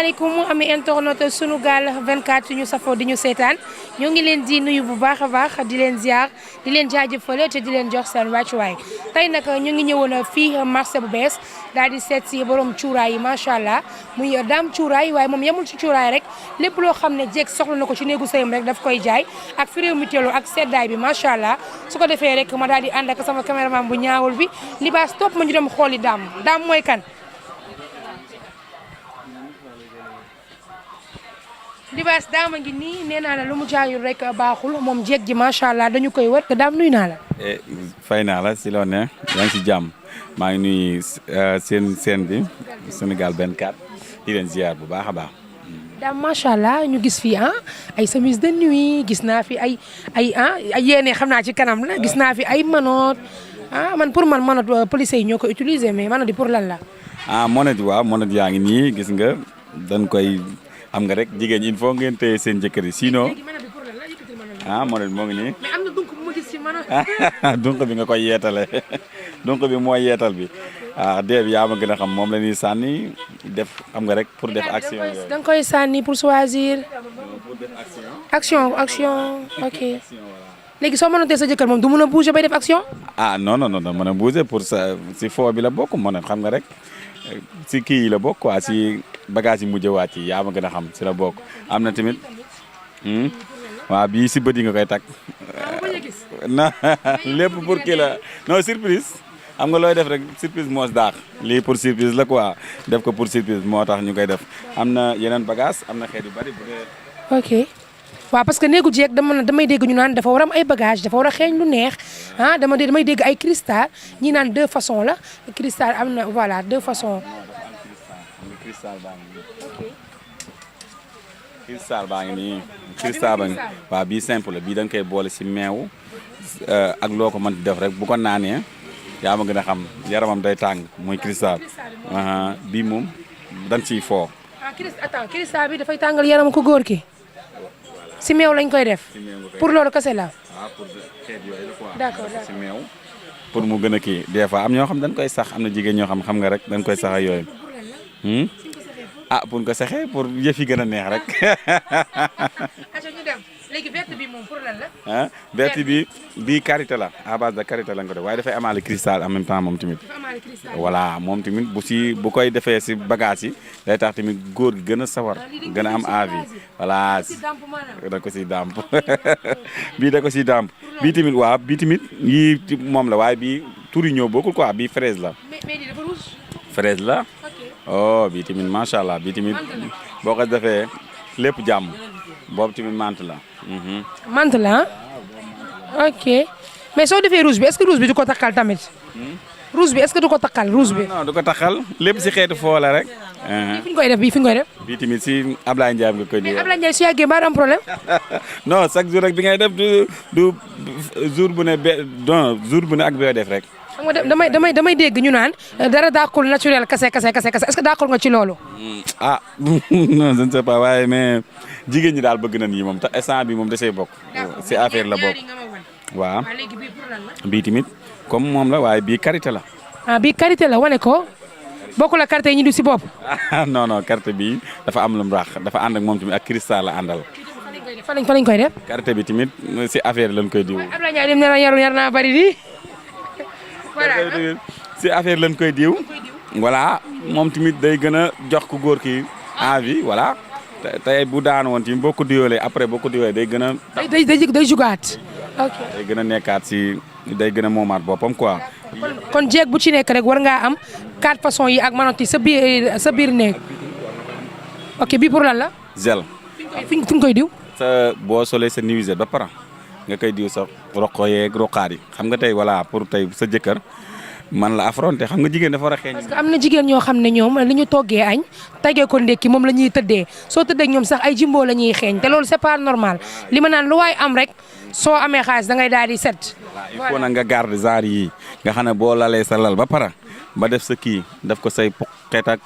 asalaamaaleykum ami internet Sunugal 24 ñu safoo di ñu seetaan ñoo ngi leen di nuyu bu baax a baax di leen ziar di leen jaajëfal te di leen jox seen wàccuwaay tey nag ñu ngi ñëwoon fii marché bu bees daal di seet si borom cuuraay yi macha allah muy daam cuuraay waaye moom yemul ci cuuraay rek lépp loo xam ne jeeg soxla na ko ci néegu sëyam rek daf koy jaay ak fi réew mi teelu ak seddaay bi macha allah su ko defee rek ma daal di ànd ak sama caméraman bu ñaawul bi libaas topp ma ñu dem xooli daam mooy kan. Libaas daama ngi nii nee naa la lu mu jaayul rek baaxul moom jeeg ji macha allah dañu koy wër te daam nuyu naa la. fay naa la si loo ne yaa ngi si jàmm maa ngi nuyu seen bi Sunugal 24 di leen ziar bu baax a baax. daam macha allah ñu gis fii ay chemise de nuit gis naa fi ay yéene xam naa ci kanam la gis naa fi ay manoot man pour man manoot police yi ñoo ko utiliser mais manoot yi pour lan la. manoot waaw manoot yaa ngi nii gis nga dañ koy. xam nga rek jigéen ñi il faut ngeen téye seen jëkkër yi sinon manoot moo ngi nii. mais am na dunk bu ma gis ci manoot. dunk bi nga koy yeetale dunk bi mooy yeetal bi dee bi yaa ma gën a xam moom la ñuy sànni def xam nga rek pour def action yooyu. da nga koy sànni pour choisir. pour def action. action ok. léegi soo mënoon tee sa jëkkër moom du mën a bouger bay def action. non mën a bouger pour sa si foo bi la bokk mën a xam nga rek si kii yi la bokk quoi si. bagage yi mujj waat yi yaa ma gën a xam si la bokk am na tamit waaw bii si bët yi nga koy takk na lépp pour kii la non surprise xam nga looy def rek surprise moos daax lii pour surprise la quoi def ko pour surprise moo tax ñu koy def am na yeneen bagage am na xeet yu bari bu dee. ok waaw parce que néegu jeeg damay dégg ñu naan dafa war am ay bagage dafa war a xeeñ lu neex damay dégg ay cristal ñi naan deux façons la cristal am na voilà deux façons. cristal baa ngi nii cristal baa ngi waaw bii simple la bii da nga koy boole si meew ak loo ko mënti def rek bu ko naanee yaa ma gën a xam yaramam day tàng muy cristal bii moom dañ ciy foo. cristal bi dafay tàngal yaram ko góor ki si meew lañ koy def pour loolu kese la. pour xeet yooyu la quoi. d'accord si meew pour mu gën a kii des fois am ñoo xam dañ koy sax am na jigéen ñoo xam nga rek dañ koy sax ak yooyu. pour nga saxee pour yëf yi gën a neex rek. ñu dem léegi verte bi moom pour lan la. verte bi bii karité la à base de karité lañ ko def waaye dafay amaale cristal en même temps moom tamit. voilà moom tamit bu koy defee si bagage yi day tax tamit góor gi gën a sawar gën a am envie voilà da ko si dàmp bii da ko si dàmp bii tamit waaw bii tamit yii moom la waaye bii tur yi ñëw bokkul quoi bii fraise la. fraise la. bii tamit macha allah bii tamit boo ko defee lépp jàmm boobu tamit mante la. mante la ok mais soo defee rouge bi est-ce que rouge bi du ko takkal tamit. rouge bi est-ce que du ko takkal rouge bi. non du ko takkal lépp si xeetu foo la rek. fi nga koy def bii fi nga koy def. bii tamit si Ablaye Ndiaye nga koy. mais Ablaye Ndiaye su yàggee mbaa am problème. non chaque jour rek bi ngay def du jour bu ne jour bu ne ak bi ngay def rek. xam nga damay dégg ñu naan dara dàqul naturel kase est-ce que dàqul nga ci loolu. non je ne sais pas waaye mais jigéen ñi daal bëgg na nii moom te instant bi moom da see bokk. si affaire la bokk. waaw bii tamit comme moom la waaye bii karité la. bii karité la wane ko bokkul ak karité yi ñu du si bopp. non karité bi dafa am lu mu rax dafa ànd ak moom tamit ak cristal la àndal. fa lañ koy def. karité bi tamit si affaire lañ koy diw. Abdoulaye Ndiaye dem na yar naa bari di. voilà si affaire lañ koy diw. voilà moom tamit day gën a jox ku góor ki envie voilà tey bu daan woon tamit boo ko diwoolee après boo ko diwoolee day gën a. day jugaat. ok day gën a nekkaat si day gën a moomaat boppam quoi. kon jeeg bu ci nekk rek war ngaa am 4 façons yi ak manotti sa biir néeg. ok bii pour lan la. gel. fi nga koy diw. boo solee sa nuisette ba pare nga koy diw sa roqo yeeg roqaat yi xam nga tey voilà pour tey sa jëkkër man la affronter xam nga jigéen dafa war a xeeñ. parce que am na jigéen ñoo xam ne ñoom li ñu toggee añ tegee ko ndekki moom la ñuy tëddee soo tëddee ñoom sax ay jimbo la ñuy xeeñ te loolu c'est pas normal li ma naan lu waay am rek soo amee xaalis da ngay daal di set. il faut nag nga garder genre yii nga xam ne boo lalee sa lal ba pare ba def sa kii def ko say xeet ak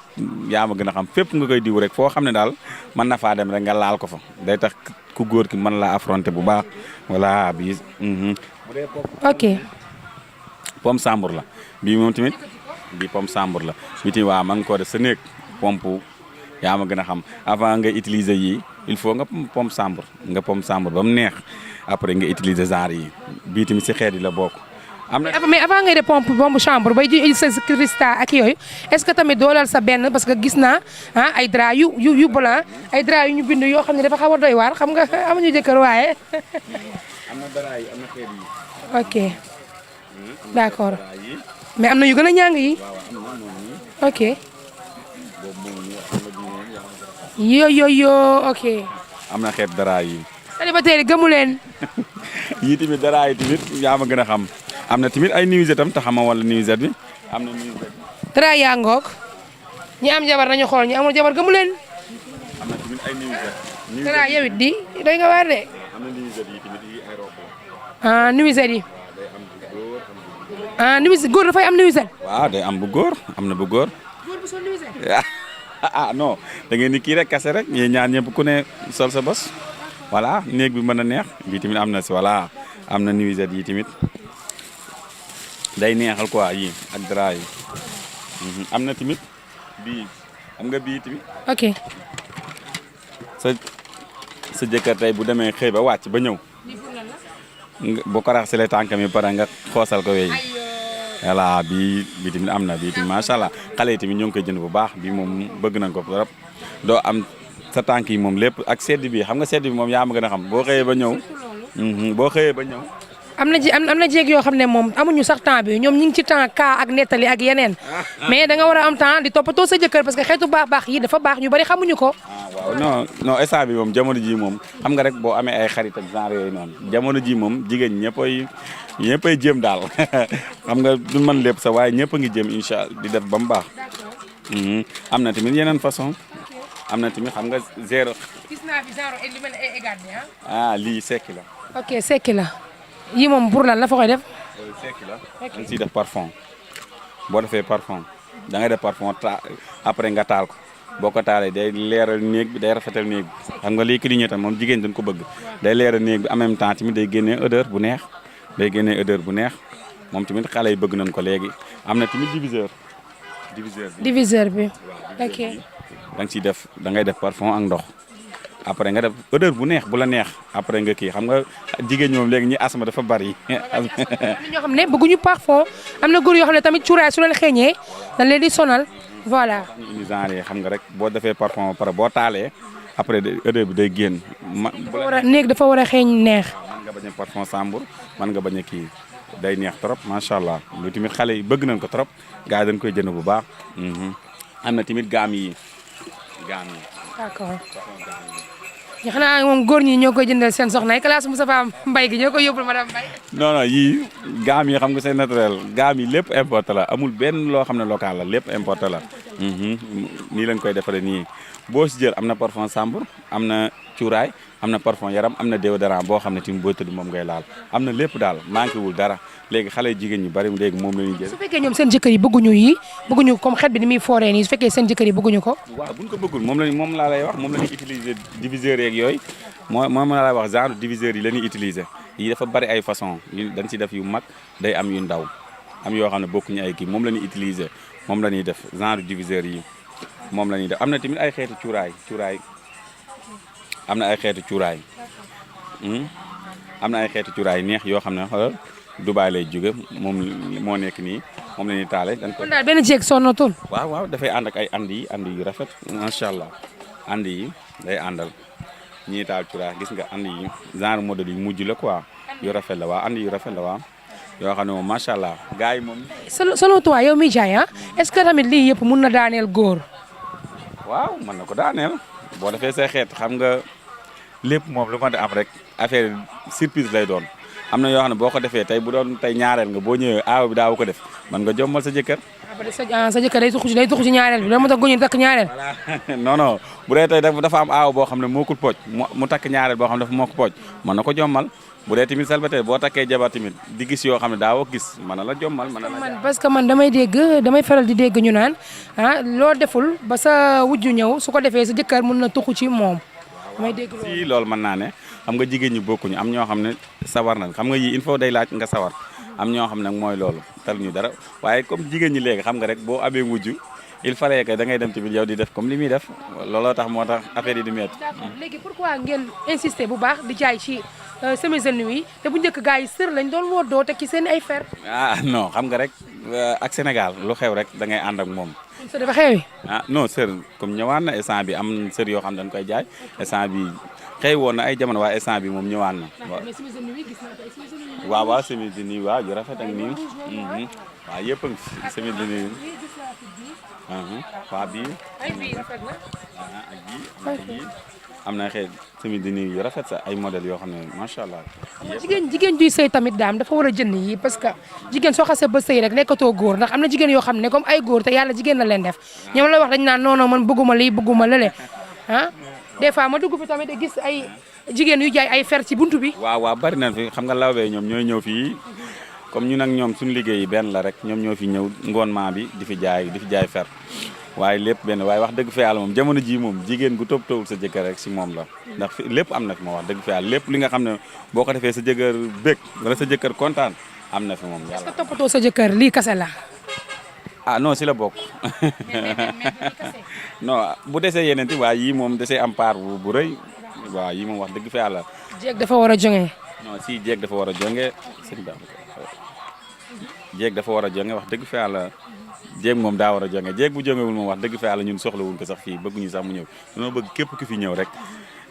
yaa ma gën a xam fépp nga koy diw rek foo xam ne daal mën na faa dem rek nga laal ko fa day tax ku góor ki mën la affronter bu baax voilà bi. ok. pomme sambour la bii moom tamit bii pomme sambour la bii tamit waaw ma nga koo def sa néeg pompe yaa ma gën a xam avant nga utiliser yii il faut nga pompe chambre ba mu neex après nga utiliser genre yi bii tamit si xeet yi la bokk. am na mais avant ngay de pompe chambre bay ji sa cristal ak yooyu est-ce que tamit dooleel sa benn parce que gis naa ay drap yu blanc ay drap yu ñu bind yoo xam ne dafa xaw a doy waar xam nga amuñu jëkkër waaye. am na drap yi am na xeet yi. ok d'accord mais am na yu gën a ñàng yi. ok. yo ok. am na xeet drap yi. célibataire yi gëmu leen. yii tamit drap yi tamit yaa ma gën a xam. am na tamit ay nuisette tam te xama wala nuisette bi am na nuisette. drap yaa ngoog ñi am jabar nañu xool ñi amul jabar gëmu leen. am na tamit ay nuisette. drap yow it di doy nga waar de. am na nuisette yi tamit yi ay robe ah nuisette yi. day am bu góor nuisette góor dafay am nuisette. waaw day am bu góor am na bu góor. góor bu sol nuisette. Non da ngeen ni kii rek kase rek ñi ñaan ñëpp ku ne sol sa bos voilà néeg bi mën a neex bii tamit am na si voilà am na nuisette yi tamit day neexal quoi yi ak drap yi am na tamit bii am nga bii tamit. ok. sa jëkkër tey bu demee xëy ba wàcc ba ñëw boo ko raxasalee tànkam yi pare nga xoosal ko weey voilà bii tamit am na bii tamit macha allah xale yi tamit ñoo ngi koy jënd bu baax bii moom bëgg nañ ko trop doo am sa tànk yi moom lépp ak sedd bi xam nga sedd bi moom yaa ma gën a xam boo xëyee ba ñëw. boo xëyee ba ñëw. am na jéeg yoo xam ne moom amuñu sax temps bi ñoom ñu ngi ci temps kaa ak nettali ak yeneen mais da nga war a am temps di toppatoo sa jëkkër parce que xeetu baax yi dafa baax ñu bari xamuñu ko. waaw non instant bi moom jamono ji moom xam nga rek boo amee ay xarit ak genre yooyu noonu jamono ji moom jigéen ñëppay jéem daal xam nga du mën lépp sa waaye ñëpp a ngi jéem incha allah di def ba mu baax. am na tamit yeneen façon am na tamit xam nga zéro. gis naa fi genre li mel ay égal bi lii sekki la. ok sekki la yii moom pour lan la fa koy def. sekki la dañ siy def parfum boo defee parfum da ngay def parfum après nga taal ko boo ko taalee day leeral néeg bi day rafetal néeg bi xam nga lii cligné tam moom jigéen dañ ko bëgg day leeral néeg bi en même temps tamit day génnee odeur bu neex moom tamit xale yi bëgg nañ ko léegi am na tamit diviseur bi ok. da nga ciy def da ngay def parfum ak ndox après nga def odeur bu neex bu la neex après nga kii xam nga jigéen ñoom léegi ñi asma dafa bari. am na ñoo xam ne bëgguñu parfum am na góor yoo xam ne tamit cuuraay su leen xeeñee dañ leen di sonal voilà. ñu genre yi xam nga rek boo defee parfum ba pare boo taalee après odeur bi day génn. néeg dafa war a xeeñ neex. man nga bañ a parfum sambur man nga bañ a kii day neex trop macha allah lu tamit xale yi bëgg nañ ko trop gars yi dañ koy jënd bu baax. am na tamit gaam yi. d'accord. xanaa moom góor ñi ñoo koy jëndal seen soxna yi classe Moustapha Mbaye gi ñoo koy yóbbul madame Mbaye. non yii gaam yi xam nga c'est naturel gaam yi lépp importé la amul benn loo xam ne local la lépp importé la. nii lañ koy defaree nii boo si jël am na parfum chambre am na cuuraay am na parfum yaram am na déodorant boo xam ne tamit boo tëdd moom ngay laal am na lépp daal manqué wul dara léegi xale jigéen ñu bari léegi moom la ñuy jël. su fekkee ñoom seen jëkkër yi bëgguñu comme xet bi ni muy fooree nii su fekkee seen jëkkër yi bëgguñu ko. waaw buñ ko bëggul moom laa lay wax moom la ñuy utiliser diviseurs yeeg yooyu moom laa lay wax genre diviseurs yi la ñuy utiliser yi dafa bari ay façon dañ ci def yu mag day am yu ndaw am yoo xam ne bokkuñu ay kii moom la ñuy utiliser moom la ñuy def genre diviseurs yi moom la ñuy def am na tamit ay xeetu cuuraay am na ay xeetu cuuraay am na ay xeetu cuuraay neex yoo xam ne xoolal Dubaay lay jóge moom moo nekk nii moom la ñuy taale. kon daal benn jéeg sonnatul. waaw dafay ànd ak ay andi yu rafet macha allah andi yi day àndal ñii taal cuuraay gis nga andi yi genre modèle yu mujj la quoi yu rafet la waa andi yu rafet la waa yoo xam ne moom macha allah gars yi moom. selon toi yow mi jaay est-ce que tamit lii yëpp mun na daaneel góor. waaw mën na ko daaneel boo defee say xeet xam nga lépp moom lu ma di am rek affaire surprise lay doon. am na yoo xam ne boo ko defee tey bu doon tey ñaareel nga boo ñëwee aaw bi daaw ko def man nga jommal sa jëkkër. sa jëkkër day tuxu ci ñaareel bi loolu moo tax góor ñi takk ñaareel. voilà non bu dee tey dafa am aaw boo xam ne mookul pooj mu takk ñaareel boo xam ne dafa moo ko pooj mën na ko jommal bu dee tamit célibataire boo takkee jabar tamit di gis yoo xam ne daawoo gis mën na la jommal mën na la. man parce que man damay faral di dégg ñu naan loo deful ba sa wujju ñëw su ko defee sa jëkkër mën na tuxu ci moom. damay dégg loolu mën naa ne xam nga jigéen ñi bokkuñu am ñoo xam ne sawar nañ xam nga yii il faut day laaj nga sawar am ñoo xam nag mooy loolu tal ñu dara waaye comme jigéen ñi léegi xam nga rek boo amee wujju il fallait que da ngay dem tamit yow di def comme li muy def looloo tax moo tax affaire yi di métti. d'accord léegi pourquoi ngeen insister bu baax di jaay ci chemise de nuit yi te bu njëkk gars yi sër lañ doon woddoo te ki seen ay fer. Non xam nga rek ak Sénégal lu xew rek da ngay ànd ak moom. sër dafa xewi. Non sër comme ñëwaan na instant bi am sër yoo xam dañ koy jaay instant bi xëy woon na ay jamono waaye instant bi moom ñëwaan na. mais chemise de nuit gis naa ko ay chemise de nuit. waaw chemise de nuit waaw yu rafet ak nii. waaw yëpp a ngi fi chemise de nuit. waaw bii. ay bii rafet na. ak bii am na xeet chemise de nuit yu rafet sax ay modèles yoo xam ne macha allah. jigéen juy sëy tamit daam dafa war a jënd yi parce que jigéen soo xasee ba sëy rek nekkatoo góor ndax am na jigéen yoo xam ne comme ay góor te yàlla jigéen la leen def ñoom la wax dañu naan non non man bëgguma lii bëgguma lële des fois ma dugg fi tamit gis ay jigéen yu jaay ay fer ci buntu bi. waaw bari na fi xam nga lawbe ñoom ñooy ñëw fii comme ñu nag ñoom suñu liggéey yi benn la rek ñoom ñoo fi ñëw ngoonmaa bi di fi jaay fer waaye lépp benn waaye wax dëgg fa yàlla moom jamono ji moom jigéen gu toppatoowul sa jëkkër rek si moom la ndax fi lépp am na fi moom wax dëgg fa yàlla lépp li nga xam ne boo ko defee sa jëkkër bëgg wala sa jëkkër kontaan am na fi moom yàlla. est-ce que toppatoo sa jëkkër lii kase la. Non si la bokk non bu desee yeneen ti waaye yii moom desee am part bu rëy waaw yii moom wax dëgg fa yàlla. jéeg dafa war a jonge. non si jéeg dafa war a jonge jéeg dafa war a jonge wax dëgg fa yàlla jéeg moom daa war a jonge jéeg bu jongewul moom wax dëgg fa yàlla ñun soxlawuñ ko sax fii bëgguñu sax mu ñëw dañoo bëgg képp ku fi ñëw rek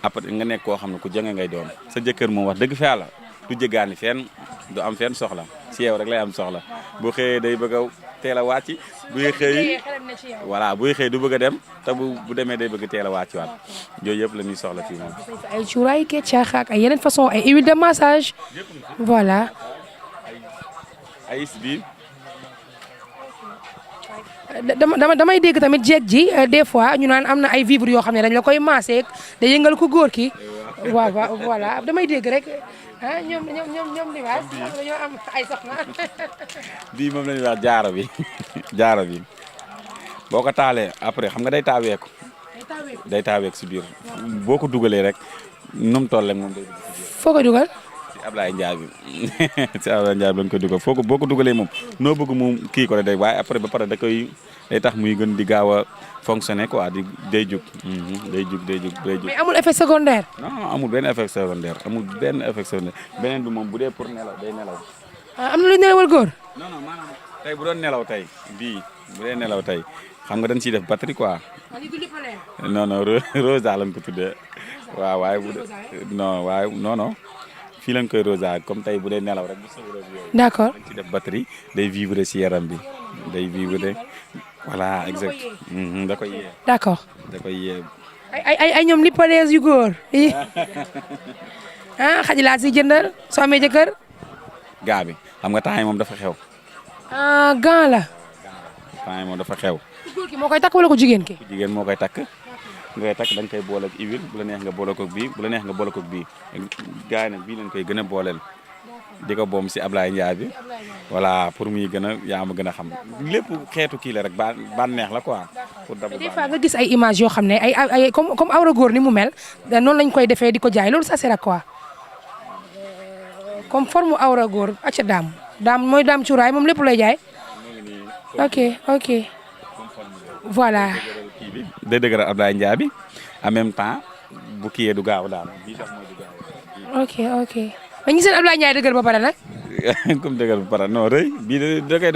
après nga nekk koo xam ne ku jonge ngay doon sa jëkkër moom wax dëgg fa yàlla du jëgaani fenn du am fenn soxla si yow rek lay am soxla bu xëyee day bëgg a teel a wàcc buy xëy voilà buy xëy du bëgg a dem te bu demee day bëgg teel a wàcc waat yooyu yëpp la ñuy soxla fii moom. ay cuuraay keccaax ak ay yeneen façon ay huile de massage voilà. ay bi. damay dégg tamit jeeg ji des fois ñu naan am na ay vivres yoo xam ne dañ la koy maasee da yëngal ko góor ki waaw voilà damay dégg rek ñoom libaas dañoo am ay soxna. bii moom la ñuy wax jaaro bi boo ko taalee après xam nga day taaweeku day taaweeku si biir boo ko dugalee rek nu mu toll rek moom day dugg si biir. foo koy dugal. si Ablaye Ndiaye bi si Ablaye Ndiaye bi lañ koy dugal boo ko dugalee moom noo bëgg mu kii ko day waaye après ba pare day tax muy gën di gaaw a fonctionner quoi day jug. mais amul effet secondaire. non amul benn effet secondaire beneen bi moom bu dee pour nelaw day nelaw. am na lu nelawal góor. non maanaam tey bu doon nelaw tey bii bu dee nelaw tey xam nga dañ ciy def batterie quoi. non rosa lañ ko tuddee. waaw waaye bu dee non fii lañ koy rosa comme tey bu dee nelaw rek bu soobee yooyu. d'accord dañ ciy def batterie day vibrer si yaram bi day vibrer. voilà exact da koy yee. d'accord da koy yee. ay ñoom lippalees yu góor. xaj laa si jëndal soo amee jëkkër. gaa bi xam nga temps yi moom dafa xew. gant la. temps yi moom dafa xew. góor ki moo koy takk wala ko jigéen ki. jigéen moo koy takk. nga koy takk da nga koy boole ak huile bu la neex nga boole ko bii bu la neex nga boole ko bii gaa yi nag bii lañ koy gën a booleel. di ko boom si Ablaye Ndiaye bi voilà pour muy gën a yaa ma gën a xam lépp xeetu kii la rek bànneex la quoi. pour dabu des fois nga gis ay images yoo xam ne ay comme awra góor ni mu mel noonu lañ koy defee di ko jaay loolu ça sert à quoi comme forme awra góor acca daam mooy daam cuuraay moom lépp lay jaay. ok voilà. kii bi day dëgëral Ablaye Ndiaye bi en même temps bu kiyee du gaaw daal bii sax mooy du gaaw. ok. mais ñu seen Ablaye Ndiaye dëgër ba pare nag. comme dëgër ba pare non rëy bii da koy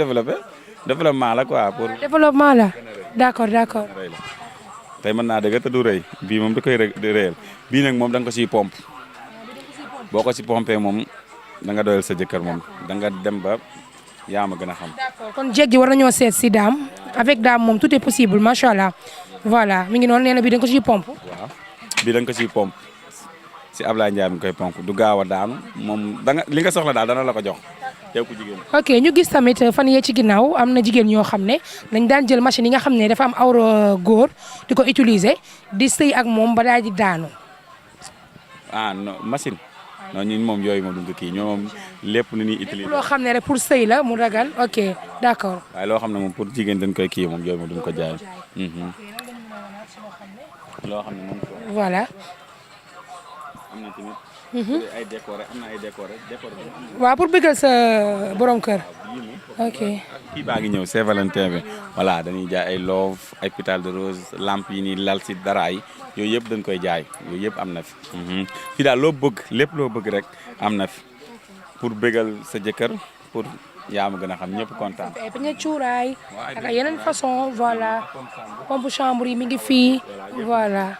développement la quoi pour. développement la d'accord. tey mën naa dëgër te du rëy bii moom da koy rëyal bii nag moom da nga ko siy pompe boo ko si pompé moom da nga doyal sa jëkkër moom da nga dem ba yaa ma gën a xam. d'accord kon jéeg ji war nañoo seet si daam avec daam moom tout est possible macha allah voilà mi ngi noonu nee na bii da nga ko siy pompe. waaw bii da nga ko siy pompe. si Ablaye Ndiaye mi koy ponk du gaaw a daanu moom li nga soxla daal dana la ko jox yow ku jigéen. ok ñu gis tamit fan yee ci ginnaaw am na jigéen ñoo xam ne dañ daan jël machine yi nga xam ne dafa am awra góor di ko utiliser di sëy ak moom ba daal di daanu. non machine non ñun moom yooyu moom duñ ko kii ñoom lépp lu ñuy utiliser. loo xam ne rek pour sëy la mu ragal ok d'accord. waaye loo xam ne moom pour jigéen dañ koy kii moom yooyu moom duñ ko jaay. loo xam ne moom. voilà. am na tamit ay décoré am na ay décoré waaw pour bëggal sa borom kër. ok. kii baa ngi ñëw Saint-Valentin bi voilà dañuy jaay ay love ay pétales de rose lampe yi nii lal si dara yi yooyu yëpp dañ koy jaay yooyu yëpp am na fi. fii daal loo bëgg lépp loo bëgg rek am na fi pour bëggal sa jëkkër pour yaa ma gën a xam ñëpp kontaan. ay peñe cuuraay ak yeneen façon voilà pompe chambre yi mi ngi fii voilà.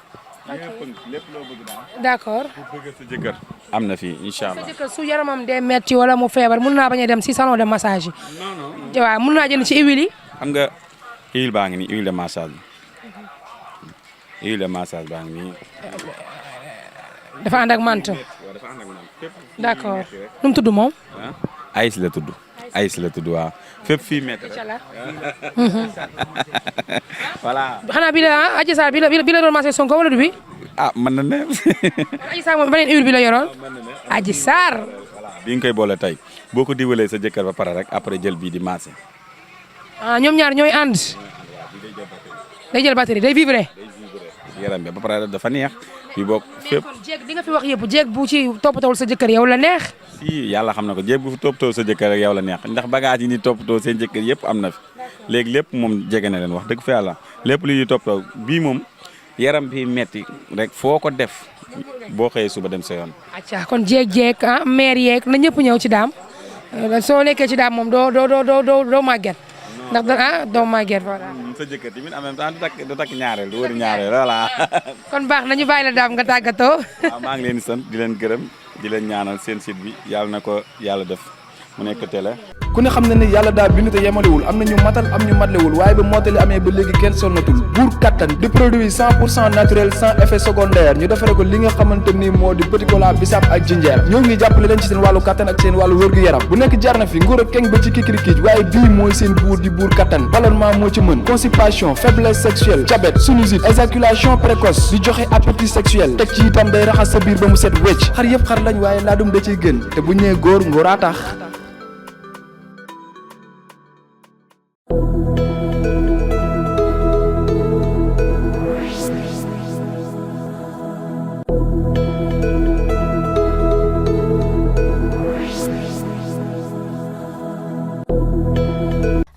lépp loo bëgg daal. d'accord. pour bëggal sa jëkkër am na fi incha allah. sa jëkkër su yaramam dee metti wala mu feebar mun naa bañ a dem si salon de massage yi. non waaw mun naa jënd ci huile yi. xam nga huile baa ngi nii huile de massage huile de massage baa ngi nii. dafa ànd ak mante. d'accord nu mu tudd moom. Aïs la tudd. Aïs la tudd waaw fépp fii métti rek. voilà. xanaa bi la Adji Sarr bi la doon massé Sonko wala du bi. ah mën na ne. Adji Sarr moom beneen huile bi la yoroon. Adji Sarr. voilà bi nga koy boole tey boo ko diwalee sa jëkkër ba pare rek après jël bii di massé. ah ñoom ñaar ñooy ànd. day jël batterie day vibrer. yaram bi ba pare dafa neex. fii bokk fépp kon jéeg di nga fi wax yëpp jéeg bu ci toppatawul sa jëkkër yow la neex. si yàlla xam na ko jéeg bu fi toppatoo sa jëkkër rek yow la neex ndax bagage yi ni toppatoo seen jëkkër yëpp am na fi léegi lépp moom jege na leen wax dëgg fa yàlla lépp li ñuy toppatoo bii moom yaram bi metti rek foo ko def boo xëyee suba dem sa yoon. acca kon jéeg ah mère yeeg na ñëpp ñëw ci daam soo nekkee ci daam moom doo màgget ndax doo màgget voilà. sa jëkkër tamit en même temps du takk ñaareel du wëri ñaareel voilà. kon baax nañu bàyyi la daam nga tàggatoo. waaw maa ngi leen di sant di leen gërëm di leen ñaanal seen site bi yàlla na ko yàlla def mu nekk télé. ku ne xam na ni yàlla daal bindu te yemalewul am na ñu matal am ñu matlewul waaye ba mottali amee ba léegi kenn sonnatul buur kattan di produit 100% naturel sans effet secondaire ñu defare ko li nga xamante ni moo di petit cola bisaab ak jinjeer ñoo ngi jàppale leen ci seen wàllu kattan ak seen wàllu wërgu-yaram bu nekk jar na fi nguur ak keng ba ci kikirikiij waaye bii mooy seen buur di buur kattan ballonnement moo ci mën constipation faiblesse sexuelle diabète sinusite éjaculation précoce di joxe appétit sexuel teg ci itam day raxas sa biir ba mu set wecc xar yëpp xar lañ waaye laadum da ciy gën te bu ñu nee góor ngóoraa tax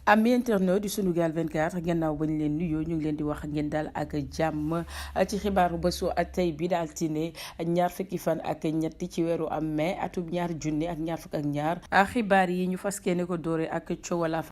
am internet di Sunugal 24 gannaaw ba ñu leen nuyoo ñu ngi leen di wax ngeen daal ak jàmm ci xibaaru bésu tey bi daal altine ñaar fukki fan ak ñetti ci weeru am mai atum 2022 xibaar yi ñu fas yéene ko doore ak coowal